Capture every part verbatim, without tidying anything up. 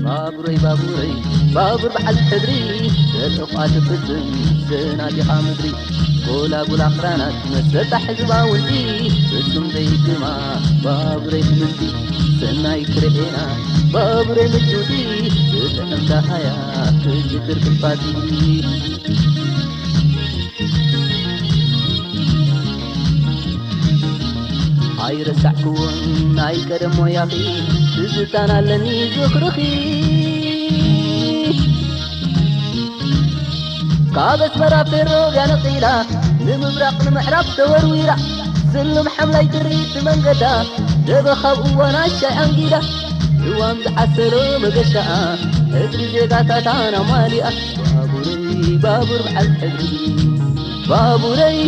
ባቡረይ ባቡረይ ባቡር በዓል ሕድሪ ተጠቋ ትፍጽም ዘናዲቓ ምድሪ ጎላጉል ኣኽራናት መሰጣሕ ዝባውንቲ ፍጹም ዘይግማ ባቡረይ ትምህርቲ ሰናይ ክርእየና ባቡረይ ምቹቲ ብጥዕም ዳሃያ ክዝክር ክልፋቲ ኣይረሳዕክዎን ናይ ቀደም ሞያኺ ትዝታን ኣለኒ ዝኽርኺ ካብ ኣስመራ ፌሮ ያነቒላ ንምብራቕ ንምዕራብ ተወርዊራ ስሉም ሓምላይ ትርኢት መንገዳ ደበ ካብ እዋና ሻይ ኣንጊዳ እዋም ዝዓሰሎ መገሻኣ ሕድሪ ዜጋታታን ኣማሊኣ ባቡረይ ባቡር በዓል ሕድሪ ባቡረይ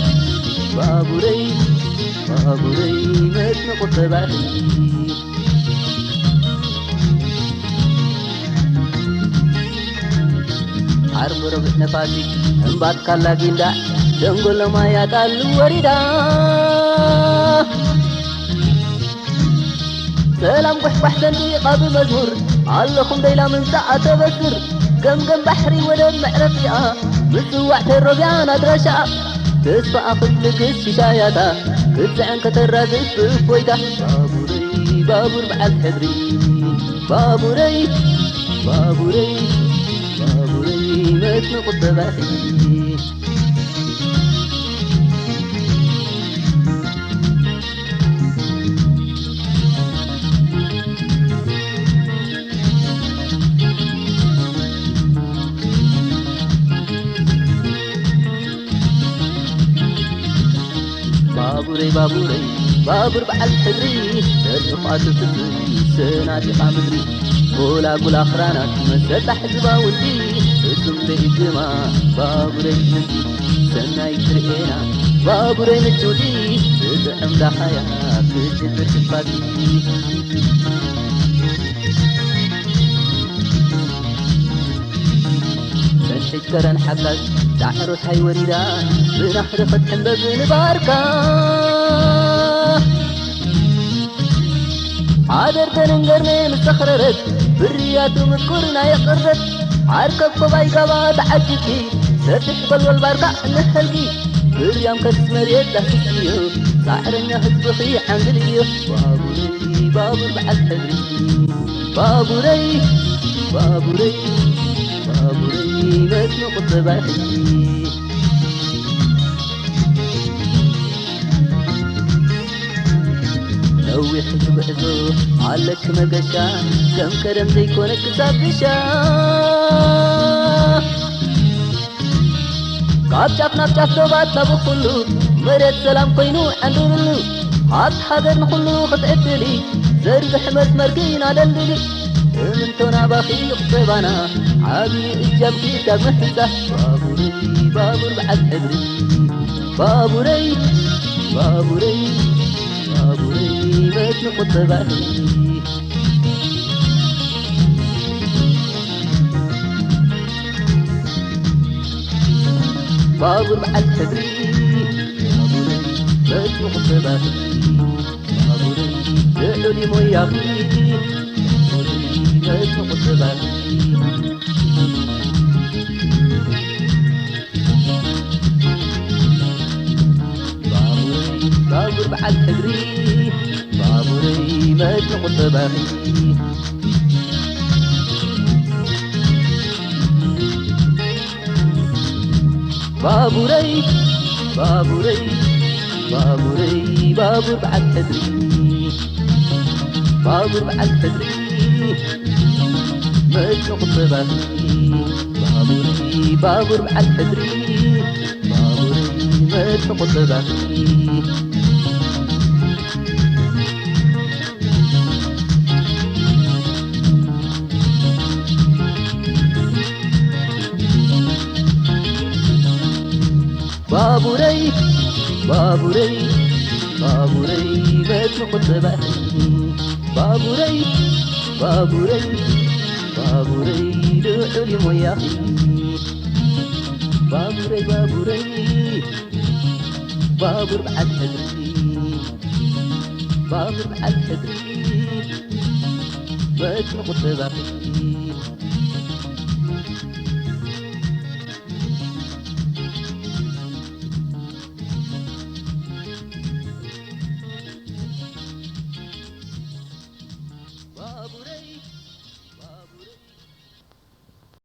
ባቡረይ ባቡረይ መትኒ ቁጠባኺ ዓርቢ ረብዕ ነፋሲት እምባት ካላ ጊንዳዕ ደንጎሎ ማያ ጣል ወሪዳ ሰላም ጓሕጓሕ ሰንዲቓ ብመዝሙር ኣለኹም ደይላ ምምጻኣ ተበስር ገምገም ባሕሪ ወደብ መዕረፊኣ ምጽዋዕ ፌሮብያን ኣድራሻኣ ተስፋኣ ክትልግስ ሽሻያታ ክትስዕን ከተራግፍ ብእፎይታ ባቡረይ ባቡር በዓል ሕድሪ ባቡረይ ባቡረይ ባቡረይ መትኒ ቁጠባኺ ባቡረይ ባቡረይ ባቡር በዓል ሕድሪ ተጥፋ ትፍትን ሰናጢቓ ምድሪ ጎላጉል ኣኽራናት መሰጣሕ ዝባውንቲ ፍጹም ዘይግማ ባቡረይ ምንቲ ሰናይ ትርእየና ባቡረይ ምቹቲ ብጥዕም ዳኻያ ክትዝር ትፋቲ ሰንሒት ከረን ሓጋዝ ዳዕሮት ሃይወሪዳ ብናሕሪ ክትሕምበብ ንባርካ ሓደር ደንንገርኒ ምስተኽረረት ብርያቱ ምቁር ናይ ቅርበት ዓርከብ ኮባይ ጋባ ተዓጅብኪ ሰፊሕ በልወል ባርካ እንሕልጊ ብርያም ከስስ መሬት ዳህስስ እዩ ጻዕረኛ ህዝብኺ ዓንግል እዩ ባቡረይ ባቡር በዓል ሕብሪ ባቡረይ ባቡረይ ባቡረይ መትኒ ቁጠባኺ ነዊሕ እቲ ጉዕዞ ኣለኪ መገሻ ከም ቀደም ዘይኮነ ክሳብ ግሻ ካብ ጫፍ ናብ ጫፍ ዶባት ናብ ኩሉ መሬት ሰላም ኮይኑ ዕንድርሉ ሃብቲ ሃገር ንኹሉ ክትዕድሊ ዘርግሒ መስመርኪ ናደልድሊ እምንቶ ናባኺ ቁጠባና ዓብዪ እጃምኪ ካብ ምሕንጻ ባቡረይ ባቡር በዓል ሕብሪ ባቡረይ ባቡረይ ባቡረይ መትኒ ቁጠባኺ ባቡር በዓል ሕብሪ ባቡረይ መትኒ ቁጠባኺ ባቡረይ ልዑል ሞያኺ ባቡረይ መትኒ ቁጠባኺ ባቡረይ ባቡር በዓል ሕብሪ ባቡረይ መትኒ ቁጠባኺ ባቡረይ ባቡረይ ባቡረይ ባቡር በዓል ሕድሪ ባቡር በዓል ሕድሪ መጽእ ቁጠባኺ ባቡረይ ባቡር በዓል ሕድሪ ባቡረይ መጽእ ቁጠባኺ ባቡረይ ባቡረይ ባቡረይ መትኒ ቁጠባኺ ባቡረይ ባቡረይ ባቡረይ ልዑል ሞያኺ ባቡረይ ባቡረይ بابور بعد حدري، بابور بعد حدري، واسمع قلت باقي.